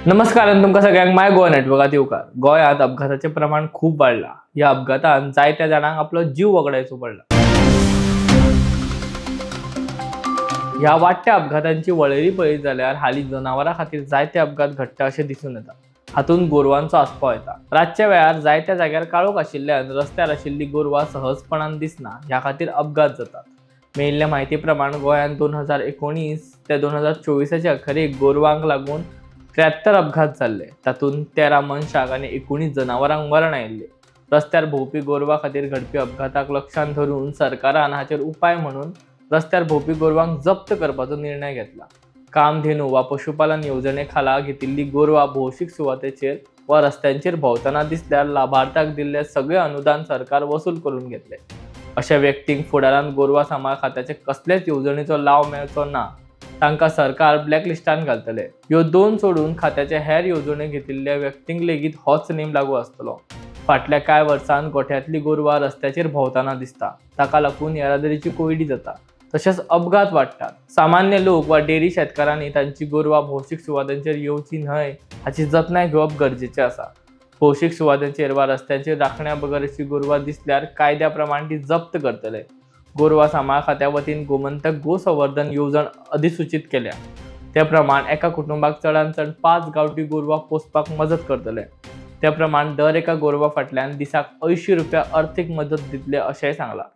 नमस्कार आनी तुमकां सगळ्यांक माय गोवा नेटवर्कात येवकार. गोंयांत अपघाताचें प्रमाण खूब वाडलां. ह्या अपघातान जायत्या जाणांक आपलो जीव वगडायचो पडला. ह्या वाडट्या अपघातांची वळेरी पळयत जाल्यार हालीं जनावरां खातीर जायते अपघात घडटा अशें दिसून येता. हातूंत गोरवांचो आस्पाव येता. रातच्या वेळार जायत्या जाग्यार काळोख आशिल्ल्यान रस्त्यार आशिल्लीं गोरवां सहजपणान दिसना, ह्या खातीर अपघात जातात. मेळिल्ल्या म्हायती प्रमाण गोंयांत 2019 ते 2024 अखेरेक गोरवांक लागून 73 अपघात जाल्ले. तातूंत 13 मनशांक आनी 19 जनावरांक मरण आयिल्लें. रस्त्यार भोंवपी गोरवां खातीर घडपी अपघाताक लक्षांत धरून सरकारान हाचेर उपाय म्हणून रस्त्यार भोंवपी गोरवांक जप्त करपाचो निर्णय घेतला. कामधेनू वा पशुपालन येवजणे खाला घेतिल्ली गोरवां भौशीक सुवातेचेर वा रस्त्यांचेर भोंवतना दिसल्यार लाभार्थ्याक दिल्ले सगळे अनुदान सरकार वसूल करून घेतले. अशा व्यक्तींक फुडारांत गोरवां सांबाळ खात्याचे कसलेच येवजणेचो लाव मेळचो ना. तांकां सरकार ब्लॅकलिस्टान घालतले. ह्यो दोन सोडून खात्याचे हेर येवजण्यो घेतिल्ल्या व्यक्तींक लेगीत होच नेम लागू आसतलो. फाटल्या कांय वर्सांत गोठ्यांतली गोरवां रस्त्याचेर भोंवतना दिसता. ताका लागून येरादारीची कोंयडी जाता, तशेंच अपघात वाडटात. सामान्य लोक वा डेअरी शेतकारांनी तांची गोरवां भौशीक सुवातांचेर येवची न्हय हाची जतनाय घेवप गरजेचें आसा. भौशीक सुवातांचेर वा रस्त्यांचेर राखण्या बगर अशी गोरवां दिसल्यार कायद्या प्रमाण ती जप्त करतले. गोरवां सांबाळ खात्या वतीन गोमंतक गोसंवर्धन येवजण अधिसूचीत केल्या. त्या प्रमाण एका कुटुंबाक चडांत चड 5 गांवठी गोरवां पोसपाक मजत करतले. त्या प्रमाण दर एका गोरवा फाटल्यान दिसाक 80 रुपया अर्थीक मदत दितले अशेंय सांगलां.